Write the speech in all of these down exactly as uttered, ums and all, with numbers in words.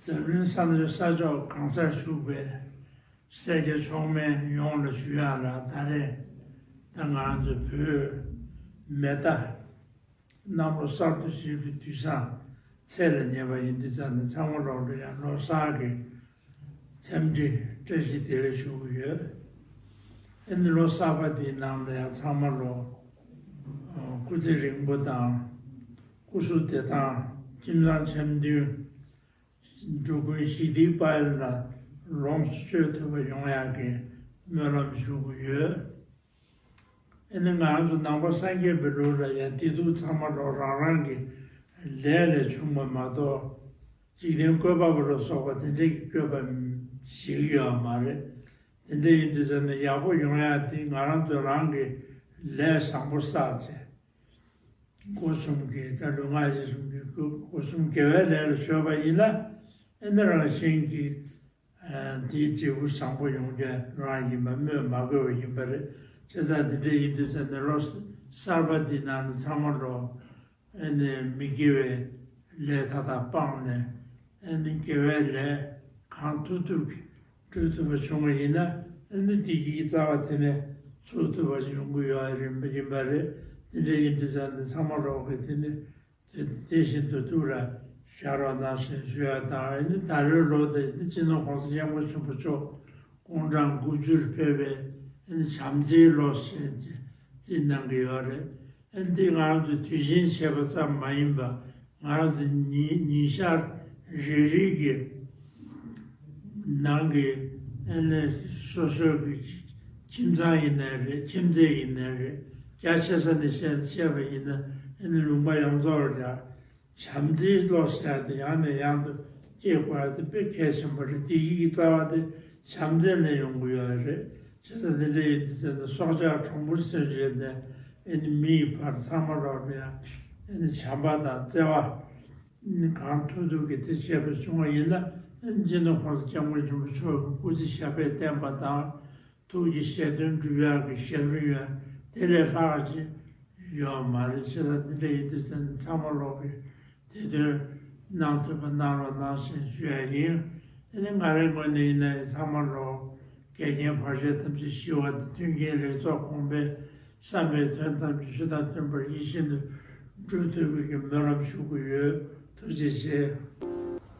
འཛམ་གླིང་ས་ས་ཕྱོགས་གང་སར་བཞུགས་པའི་སེར་སྐྱ་མཆོག་དམན་ཡོངས་ལ་ཞུ་ཡག་ལ། ད་རེས་ད་ང་རང་ཚོ་བོད་མེ་རྟ་གནམ་ལོ་གསར་དུ་བཞད་པའི་དུས་བཟང་ཚེས་ལ་ཉེ་བ་ཡིན་དུས་ཙམ་ནས། ཚང་མ་ལོག་ལ་ཡང་ལོ་གསར་གྱི་འཚམས་འདྲི་བཀྲ་ཤིས་བདེ་ལེགས་ཞུ་གི་ཡོད། ཨ་ནི་ལོ་གསར་པ་འདིའི་ནང་ལ་ཡང་ཚང་མ་ལོ་སྐུ་ཚེ་རིང་པོ་དང་སྐུ་གཟུགས་བདེ་ཐང་། ཁྱིམ་ཚང་འཆམ་མཐུན། འགྲོ་ཀུན་ཞི་བདེའི་དཔལ་ལ་ལོངས་སུ་སྤྱོད་ཐུབ་པ་ཡོང་ཡག་གི་སྨོན་ལམ་ཞུ་གི་ཡོད། ཨ་ནི་ང་རང་ཚོ་ནང་པ་སངས་རྒྱས་པའི་ལུགས་ལ་ཡང་བདེ་སྡུག་ཚང་མ་ལོ་རང་རང་གི་ལས་ལས་བྱུང་བ་མ་གཏོགས། འཇིག་རྟེན་བཀོད་པ་པོ་ལ་སོགས་པ་དེ་འདྲའི་གི་བཀོད་པ་ཞིག་ཡོད་མ་རེད། དེ་འདྲ་ཡིན་དུས་ཙམ་ནས་ཡག་པོ་ཡོང་ཡག་དེ་ང་རང་ཚོ་རང་གི་ལས་བཟང་པོ་བསགས་བྱས། སྒོ་གསུམ་གྱི་ད་ལུས་ངག་ཡིད་གསུམ་གྱི་སྒོ་སྒོ་གསུམ་དགེ་བའི་ལས་ལ་གཞོལ་བ་ཡིན་ན། ཨ་ནི་རང་བཞིན་གྱིས་ཨ་དེའི་འབྲས་བུ་བཟང་པོ་ཡོང་རྒྱུ་རང་ཡིན་པ་སྨོས་མ་དགོས་པ་ཡིན་པ་རེད། བྱས་ཙང་འདི་འདྲ་ཡིན་དུས་ཙམ་ནས་ལོ་གསར་པ་འདི་ནང་ནས་ཚང་མ་ལོ་ཨ་ནི་མི་དགེ་བའི་ལས་མཐའ་དག་སྤངས་ནས། ཨ་ནི་དགེ་བའི་ལས་གང་ཐུབ་ཐུབ་ཀྱིས་སྒྲུབ་ཐུབ་པ་བྱུང་བ་ཡིན་ན། ཨ་ནི་བདེ་སྐྱིད་ཀྱི་རྩ་བ་དེ་ནས་ཚུགས་ཐུབ་པ་ཞིག་ཡོང་གི་ཡོད་རེད་པ་ཡིན་པ་རེད། དེ་འདྲ་ཡིན་དུས་ཙམ་ནས་ཚང་མ་ལོག་གིས་དེ་ནི་དེ་དེ་བཞིན་དུ་ཐུགས་ལ་བཞག་རོགས་གནང་ཞེས་ཞུ་ཡ་དང་། ཨ་ནི་ད་ལོའི་ལོ་དེ་ནི་སྤྱི་ནོར་༸གོང་ས་༸སྐྱབས་མགོན་ཆེན་པོ་མཆོག་དགུང་གྲངས་དགུ་བཅུར་ཕེབས་པའི་ཨ་ནི་བྱམས་བརྩེའི་ལོ་ཞེས་བརྩི་གནང་གི་ཡོད་རེད། ཨ་ནི་འདི་ང་རང་ཚོས་དུས་ཆེན་བྱེད་པ་ཙམ་མ་ཡིན་པ། ང་རང་ཚོ་ཉིན་ཉིན་ཞག་རེ་རེ་གི་ནང་གི་ཨ་ནི་སོ་སོའི་གི་ཁྱིམ་ཚང་ཡིན་ནའི་རེད། ཁྱིམ་མཚེས་ཡིན་ནའི་རེད། རྒྱ་ཆེ་ས་ནས་བཤད་བཤད་པ་ཡིན་ན། ཨ་ནི་ལུང་པ་ཡོངས་རྫོགས་ལ་ཡང་བྱམས་བརྩེའི་བློ་ཟེར་ཡ་དེ་ཡང་ནས་ཡང་དུ་སྐྱེ་དགོས་ཡ་དེ་དཔེ་གལ་ཆེན་པོ་རེད། བདེ་སྐྱིད་ཀྱི་རྩ་བ་དེ་བྱམས་བརྩེ་ནས་ཡོང་གི་ཡོད་རེད། བྱས་ཙང་འདི་འདྲ་ཡིན་དུས་ཙམ་ནས་སྲོག་ཆགས་གྲོག་སྦུར་སེར་བྱས་ནས་ཨ་ནི་མི་ཡི་བར་ཚང་མ་ལོག་ལ་ཡང་ཨ་ནི་བྱམས་པ་དང་བརྩེ་བ་གང་ཐུབ་ཐུབ་ཀྱིས་དེ་བྱེད་པ་བྱུང་བ་ཡིན་ན། ཨ་ནི་སྤྱི་ནོར་༸གོང་ས་༸སྐྱབས་མགོན་ཆེན་པོ་མཆོག་གི་སྐུ་ཚེ་ཞབས་པད་བརྟན་པ་དང་། ཐུགས་ཀྱི་བཞེད་དོན་འགྲུབ་ཡག་གི་ཞབས་རིམ་ཡང་དེ་ལས་ལྷག་ཅིག་ཡོད་མ་རེད། བྱས་ཙང་འདི་འདྲ་ཡིན་དུས་ཙམ་ནས་ཚང་མ་ལོག་གིས་དེ་དོན་གནང་ཐུབ་པ་གནང་རོགས་གནང་ཞེས་ཞུ་ཡ་ཡིན། དེ་ནི་ང་རའི་ངོས་ནས་ཡིན་ན་ཡང་ཚང་མ་ལོག་འགལ་རྐྱེན་བར་ཆད་ཐམས་ཅད་ཞི་བ་དང་། མཐུན་རྐྱེན་ལེགས་ཚོགས་གོང་འཕེལ། བསམ་པའི་དོན་ཐམས་ཅད་ཆོས་དང་མཐུན་པར་ཡིད་བཞིན་དུ་འགྲུབ་ཐུབ་པའི་གི་སྨོན་ལམ་ཞུ་གི་ཡོད། ཐུགས་རྗེ་ཆེ།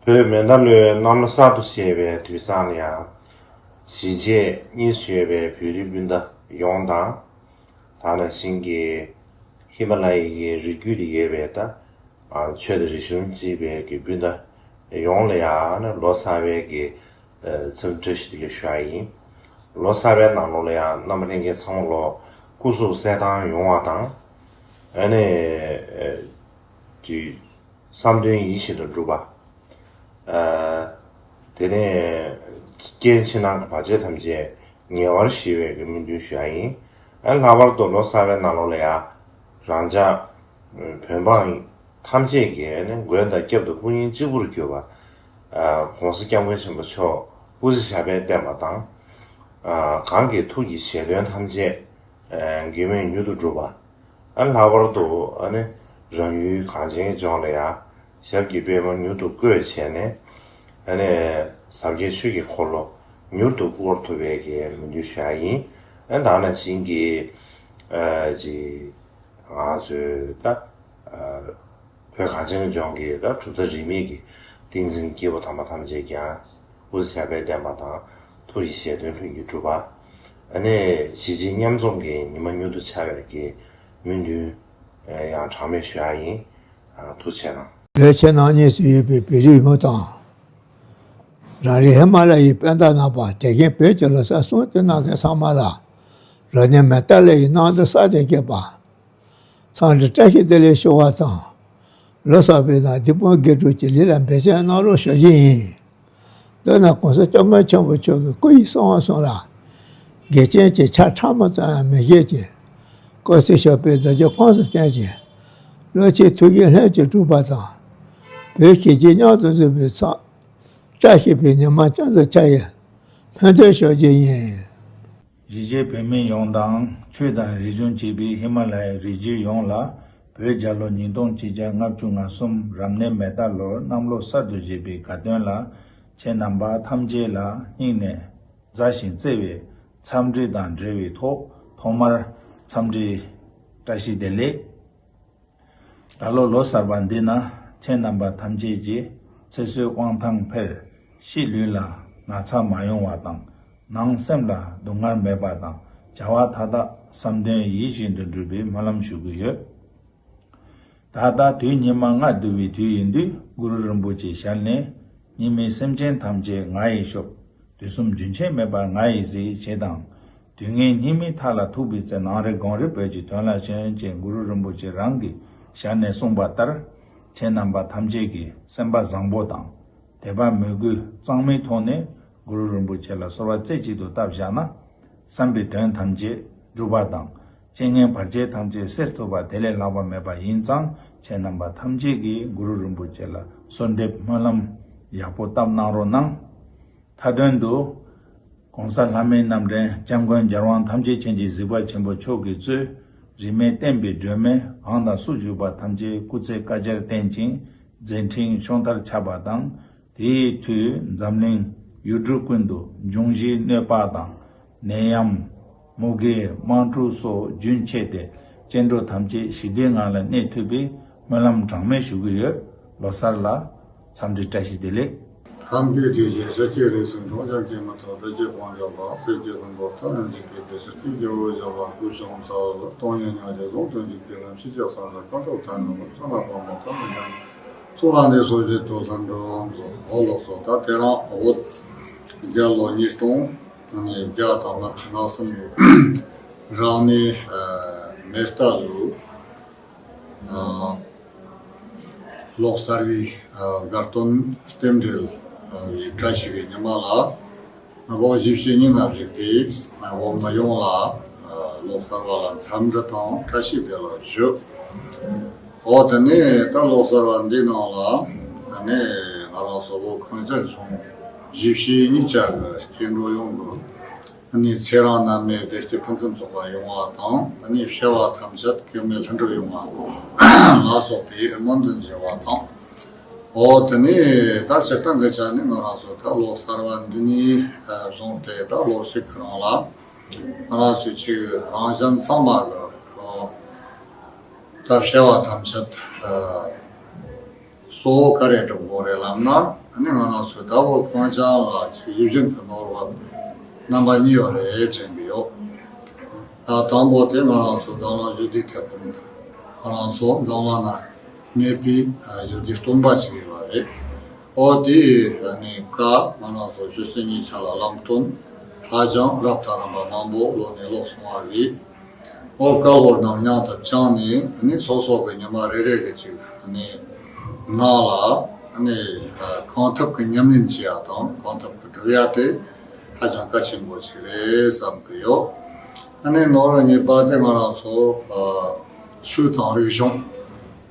བོད་མེ་རྟ་ལོའི་གནམ་ལོ་གསར་དུ་བཞད་པའི་དུས་བཟང་ལ་ཡང་། གཞིས་བྱེས་གཉིས་སུ་ཡོད་པའི་བོད་རིགས་སྤུན་ཟླ་ཡོངས་དང་། ད་ནང་བཞིན་གྱི་ཧི་མ་ལ་ཡའི་རི་རྒྱུད་དུ་ཡོད་པའི་ད་ཆོས་དང་རིག་གཞུང་གཅིག་པའི་གི་སྤུན་ཟླ་ཡོངས་ལ་ཡང་ལོ་གསར་པའི་གི་འཚམས་འདྲི་བཀྲ་ཤིས་བདེ་ལེགས་ཞུ་ཡ་ཡིན། ལོ་གསར་པའི་ནང་ལོགས་ལ་ཡང་རྣམ་པ་ལྷན་རྒྱས་ཚང་མ་ལོ་སྐུ་གཟུགས་གསལ་ཐང་ཡོང་བ་དང་། ཨ་ནི་ཅིག་བསམ་དོན་ཡིད་བཞིན་དུ་འགྲུབ་པ། ཨ་དེ་ནས་རྐྱེན་ཕྱི་ནང་གི་བར་ཆད་ཐམས་ཅད་ཉེ་བར་ཞི་བའི་གི་སྨོན་འདུན་ཞུ་ཡ་ཡིན། ཨ་ལྷག་པར་དུ་ལོ་གསར་པའི་ནང་ལོགས་ལ་ཡང་རང་ཅག་བོད་འབངས་ཐམས་ཅད་ཀྱིས་ཨ་ནི་མགོན་དང་སྐྱབས་དང་སྐུ་གཉིས་གཅིག་པུར་གྱུར་པ། ཨ་༸གོང་ས་༸སྐྱབས་མགོན་ཆེན་པོ་མཆོག་སྐུ་ཚེ་ཞབས་པད་བརྟན་པ་དང་། ཨ་གང་གི་ཐུགས་ཀྱི་བཞེད་དོན་ཐམས་ཅད་ཨ་འགན་མེད་མྱུར་དུ་འགྲུབ་པ། ཨ་ལྷག་པར་དུ་ཨ་ནི་རང་ཡུལ་གངས་ཅན་ལྗོངས་ལ་ཡང་ཞབས་ཀྱི་པད་མོ་མྱུར་དུ་བཀོད་བྱས་ནས། ཨ་ནི་ཟབ་རྒྱས་ཆོས་ཀྱི་འཁོར་ལོ་མྱུར་དུ་བསྐོར་ཐུབ་པའི་གི་སྨོན་འདུན་ཞུ་ཡ་ཡིན། ཨ་ད་ནང་བཞིན་གྱི་ཨ་ཅིག་ང་ཚོའི་ད་ཨ་བོད་གངས་ཅན་ལྗོངས་ཀྱི་ད་གྲུབ་མཐའ་རིས་མེད་ཀྱི་ཏིང་འཛིན་སྐྱེས་བུ་དམ་པ་ཐམས་ཅད་ཀྱང་སྐུ་ཚེ་ཞབས་པད་བརྟན་པ་དང་། ཐུགས་ཀྱི་བཞེད་དོན་ལྷུན་གྱིས་གྲུབ་པ། ཨ་ནི་གཞིས་བྱེས་མཉམ་འཛོམས་ཀྱི་ཉི་མ་མྱུར་དུ་འཆར་བའི་གི་སྨོན་འདུན་ཡང་གྲངས་མེད་ཞུ་ཡ་ཡིན། ཐུགས་རྗེ་གནང་། བོད་ཕྱི་ནང་གཉིས་སུ་ཡོད་པའི་བོད་རིགས་ཡོངས་དང་། རང་རེ་ཧི་མ་ལ་ཡའི་སྤུན་ཟླ་རྣམ་པ། དེ་རིང་བོད་ཀྱི་ལོ་གསར་སྲུང་བརྩི་གནང་མཁན་ཚང་མ་ལ། ལོ་ནི་མེ་རྟ་ལོ་ཡི་གནམ་ལོ་གསར་དུ་སྐྱེས་པ། འཚམས་འདྲི་བཀྲ་ཤིས་བདེ་ལེགས་ཞུ་བ་དང་། ལོ་གསར་པའི་ནང་བདེ་སྤོང་དགེ་སྒྲུབ་ཀྱི་ལས་ལ་འབད་བརྩོན་གནང་རོགས་ཞུ་རྒྱུ་ཡིན། མདོར་ན་༸གོང་ས་༸སྐྱབས་མགོན་ཆེན་པོ་མཆོག་གི་སྐུ་ཡི་གསང་བ་གསུམ་ལ། འགལ་རྐྱེན་གྱི་ཆ་ཕྲ་མོ་ཙམ་ཡང་མི་བཞེས་ཀྱིས། སྐུ་ཚེ་ཞབས་པད་རྡོ་རྗེ་ཁོངས་སུ་བསྟན་ཅིང་། བློ་ཆེ་ཐུགས་ཀྱི་ལྷུན་གྱིས་གྲུབ་པ་དང་། བོད་གཞིས་བྱེས་མཉམ་དུ་འཛོམས་པའི་ཚེ། བཀྲ་ཤིས་པའི་ཉི་མ་ཅན་དུ་འཆར་ཡི་སྨོན་འདུན་ཞུ་རྒྱུ་ཡིན། གཞིས་བྱེས་བོད་མི་ཡོངས་དང་། ཆོས་དང་རིག་གཞུང་གཅིག་པའི་ཧི་མ་ལ་ཡའི་རི་རྒྱུད་ཡོངས་ལ་ བོད་རྒྱལ་ལོ་ཉིས་སྟོང་གཅིག་བརྒྱ་ལྔ་བཅུ་ང་གསུམ་རབ་གནས་མེ་རྟ་ལོར་གནམ་ལོ་གསར་དུ་བཞད་པའི་དགའ་སྟོན་ལ། ཁྱེད་རྣམ་པ་ཐམས་ཅད་ལ་སྙིང་ནས་མཛའ་ཞིང་བརྩེ་བའི་འཚམས་འདྲི་དང་འབྲེལ་བའི་ཐོག་ཐོག་མར་འཚམས་འདྲི་བཀྲ་ཤིས་བདེ་ལེགས། ད་ལོ་ལོ་གསར་པ་འདི་ན་ཁྱེད་རྣམ་པ་ཐམས་ཅད་ཀྱིས་ཚེ་བསོད་དབང་ཐང་འཕེལ། ཕྱི་ལུས་ལ་ན་ཚ་མ་ཡོང་བ་དང་། ནང་སེམས་ལ་སྡུག་བསྔལ་མེད་པ་དང་། བྱ་བ་མཐའ་དག་བསམ་དོན་ཡིད་བཞིན་དུ་འགྲུབ་པའི་སྨོན་ལམ་ཞུ་གི་ཡོད། ད་ལྟ་དུས་སྙིགས་མ་ལྔ་བསྡུ་བའི་དུས་ཡིན་དུས། གུ་རུ་རིན་པོ་ཆེའི་ཞལ་ནས། སྙིགས་མའི་སེམས་ཅན་ཐམས་ཅད་ང་ཡིས་སྐྱོབ། དུས་གསུམ་རྒྱུན་ཆད་མེད་པར་ང་ཡིས་གཟིགས། ཞེས་དང་། དུས་ངན་སྙིགས་མའི་མཐའ་ལ་ཐུག་པའི་ཚེ། ནམ་རེ་གང་རེ་བོད་ཀྱི་དོན་ལ་བྱོན། ཅེས་གུ་རུ་རིན་པོ་ཆེ་རང་གི་ཞལ་ནས་གསུངས་པ་ལྟར། ཁྱེད་རྣམ་པ་ཐམས་ཅད་ཀྱིས་སེམས་པ་བཟང་པོ་དང་། དད་པ་མོས་གུས་གཙང་མའི་ཐོག་ནས་གུ་རུ་རིན་པོ་ཆེ་ལ་གསོལ་བ་རྩེ་གཅིག་ཏུ་བཏབ་བཞག་ན། བསམ་པའི་དོན་ཐམས་ཅད་འགྲུབ་པ་དང་། རྐྱེན་ངན་བར་ཆད་ཐམས་ཅད་སེལ་ཐུབ་པ་དེ་ལས་ལྷག་པ་མེད་པ་ཡིན་ཙང་། ཁྱེད་རྣམ་པ་ཐམས་ཅད་ཀྱིས་གུ་རུ་རིན་པོ་ཆེ་ལ་གསོལ་འདེབས་སྨོན་ལམ་ཡག་པོ་བཏབ་གནང་རོགས་གནང་། མཐའ་དོན་དུ། ༸གོང་ས་ལྷ་མིའི་རྣམ་འདྲེན་༸སྐྱབས་མགོན་རྒྱལ་དབང་ཐམས་ཅད་མཁྱེན་ཅིང་གཟིགས་པ་ཆེན་པོ་མཆོག་གིས་གཙོས། རིས་མེད་བསྟན་པའི་སྒྲོན་མེ་གང་དང་སུ་བཞུགས་པ་ཐམས་ཅད་སྐུ་ཚེ་བསྐལ་བརྒྱར་བརྟན་ཅིང་མཛད་འཕྲིན་ཕྱོགས་མཐར་ཁྱབ་པ་དང་། དེའི་མཐུས་འཛམ་གླིང་ཡུལ་གྲུ་ཀུན་ཏུ་འབྱུང་བཞིའི་གནོད་པ་དང་། ནད་ཡམས། མུ་གེ། དམག་འཁྲུག་སོགས་རྒྱུན་ཆད་དེ། སྐྱེ་འགྲོ་ཐམས་ཅད་ཞི་བདེའི་ངང་ལ་གནས་ཐུབ་པའི་སྨོན་ལམ་གྲངས་མེད་ཞུ་གི་ཡོད། ལོ་གསར་ལ་འཚམས་འདྲི་བཀྲ་ཤིས་བདེ་ལེགས། ཁམས་སྐད་དུས་ཀྱི་ཤཱཀྱའི་རིགས་སུ་འཁྲུངས། ཀྱང་སྐྱེས་མ་ཐག་བདག་གི་དབང་ཕྱུག་པ། སྲས་ཀྱི་ལྷུན་པོ་ལྟར་རིན་ཆེན་གྱི་རྗེས་སུ་སྐྱེས། རྒྱལ་བའི་བྱ་བ་སྐུ་ཕྱོགས་མཚར། སྟོང་ཉིད་མྱང་བྱེད་ཟུང་དུ་འཇུག་པའི་ལམ། ཕྱི་ཕྱོགས་སངས་རྒྱས་ཀུན་ཐོབ་ཐར་འགྲོ་མ། བསོད་ནམས་དཔལ་མོ་ཐོབ་ནས་ཀྱང་། ཚོགས་ལ་འདི་སོགས་བཞེད་དོ་ལྷ་འགྲོ་འགྲོ། འོ་ལགས་སོ། ད་དེ་རིང་བོད་རྒྱལ་ལོ་ཉིས་སྟོང་བརྒྱ་དང་ལྔ་བཅུ་ང་གསུམ་ལོའི་རབ་གནས་མེ་རྟ་ལོའི་ལོ་གསར་བའི་དགའ་སྟོན་རྟེན་འབྲེལ་བའི་བཀྲ་ཤིས་པའི་ཉི་མ་ལ། བོད་གཞིས་བྱེས་གཉིས་ན་བཞུགས་པའི་བོད་མི་ཡོངས་ལ་ལོ་གསར་བ་ལ་འཚམས་འདྲི་དང་བཀྲ་ཤིས་བདེ་ལེགས་ཞུ། འོ་དེ་ནས་ད་ལོ་གསར་བ་འདིའི་ནང་ལ་ནས་ང་རང་ཚོ་བོད་གངས་ཅན་ལྗོངས་གཞིས་བྱེས་གཉིས་ཆ་གི་སྐྱེ་འགྲོ་ཡོངས་ཀྱི་ནས་ཚེ་རིང་ནད་མེད་བདེ་སྐྱིད་ཕུན་སུམ་ཚོགས་པ་ཡོང་བ་དང་། ནས་བྱ་བ་ཐམས་ཅད་གེགས་མེད་ལྷུན་གྲུབ་ཡོང་བ་ལ་སོགས་པའི་སྨོན་འདུན་ཞུ་བ་དང་། འོ་དེ་ནས་ད་སྤྱིར་བཏང་གི་ཆ་ནས་ང་རང་ཚོ་ད་ལོ་གསར་བ་འདི་ནས་བཟུང་སྟེ་ད་ལོ་ཞིག་གི་རིང་ལ་ང་རང་ཚོའི་ཆེད་རང་གཞན་ཚང་མ་གི་ད་བྱ་བ་ཐམས་ཅད་གཙོ་བོ་ག་རེ་སྒྲུབ་དགོས་རེད་ལབ་ན། ཨ་ནི་ང་རང་ཚོའི་ཟླ་བོ་གངས་ཅན་ལ་ཆེས་ཡིད་བཞིན་དུ་ནོར་བ་རྣམ་པ་གཉིས་ཡོད་རེད་དྲན་གྱི་ཡོད། ད་དང་པོ་དེ་ང་རང་ཚོ་འཛམ་གླིང་བཞི་བདེའི་དེད་དཔོན། ང་རང་ཚོ་འཛམ་གླིང་ན་མེད་པའི་བཞི་བདེའི་སྟོན་པ་ཞིག་ཡོད་རེད། འོ་དེ་ནི་ཀ་ང་རང་ཚོ་ཆོས་སྲིད་གཉིས་ཆ་ལ་ལམ་སྟོན་ཧ་ཅང་རབ་དང་རིམ་པ་མང་པོ་ལོ་ནས་ལོ་སོང་བ་རེད། འོ་བཀའ་སློབ་རྣམས་མཉམ་དུ་བཅངས་ནས་ནི་སོ་སོ་གི་ཉི་མ་རེ་རེ་གི་ཅིག་ནི་ནང་ལ་ནི་གང་ཐུབ་ཀྱི་ཉམས་ལེན་བྱེད་ཡ་དང་གང་ཐུབ་ཀྱི་སྒྲུབ་ཡ་དེ་ཧ་ཅང་གལ་ཆེན་པོ་ཞིག་རེད་བསམ་གི་ཡོད། ཨ་ནི་ནོར་བ་གཉིས་པ་དེ་ང་རང་ཚོ་ཨ་ཆོས་དང་རིག་གཞུང་།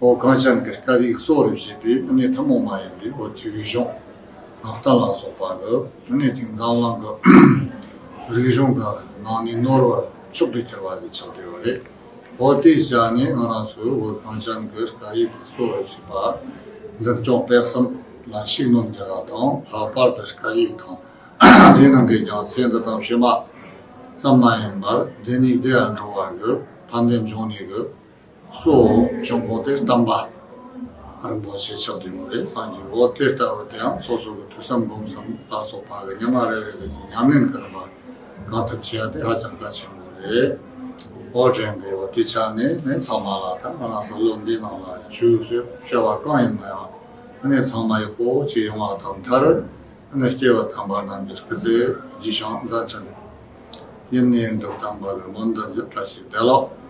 འོ་གངས་ཅན་གྱི་སྐད་ཡིག་གཙོ་རུ་བྱས་པའི་ཨ་ནི་ཐུན་མོང་མ་ཡིན་པའི་འོ་དེ་རིག་གཞུང་ནང་བསྟན་ལ་སོགས་པ་གི་ཨ་ནི་ཅིག་འཛམ་གླིང་གི་རིག་གཞུང་གི་ནང་ནས་ནོར་བ་མཆོག་ཏུ་གྱུར་པ་ཞིག་ཆགས་བསྡད་ཡོད་རེད། འོ་དེའི་ཆ་ནས་ང་རང་ཚོའི་བོད་གངས་ཅན་གྱི་སྐད་ཡིག་གཙོ་བོ་བྱས་པ་འཛིན་སྐྱོང་སྤེལ་གསུམ་ལ་ཤུགས་སྣོན་རྒྱག་པ་དང་། ལྷག་པར་དུ་སྐད་ཡིག་དང་དེའི་ནང་གི་ཀྱང་ཚེ་འདི་དང་ཕྱི་མ་ཙམ་མ་ཡིན་པར་བདེ་ནས་བདེ་བར་འགྲོ་བ་གི་ཕན་བདེ་འབྱུང་ནུས་ཀྱི་གཙོ་བོ་འབྱུང་ཁུངས་དེ་བསྟན་པ་རིན་པོ་ཆེ་ཆགས་བསྡད་ཡོད་རེད། སངས་རྒྱས་འོ་དེ་ལྟ་བུ་དེའང་སོ་སོ་གི་ཐོས་བསམ་སྒོམ་གསུམ་ལ་སོགས་པ་གི་ཉི་མ་རེ་རེ་ལ་ཉམས་ལེན་གྱི་རིམ་པ་གང་ཐུབ་བྱེད་ཡ་དེ་ཧ་ཅང་གལ་ཆེན་པོ་རེད། འོ་དྲན་གི་ཡོད། དེ་ཆ་ནས་ནི་ཚང་མ་ལ་ད་ང་རང་ཚོ་ལོ་འདིའི་ནང་ལ་ཆོས་ཞུ་བྱ་བ་གང་ཡིན་ན་ཡང་ནི་ཚང་མ་ཡག་པོ་ཅིག་ཡོང་བ་དང་མཐར་ནི་སྐྱེས་བུ་དམ་པ་རྣམས་ཀྱི་སྐུ་ཚེ་རྒྱས་ཤིང་མཛད་འཕྲིན་ཡུན་གནས་ཡུན་དུ་བརྟན་པ་ལ་སྨོན་འདུན་ཞུ། བཀྲ་ཤིས་བདེ་ལེགས།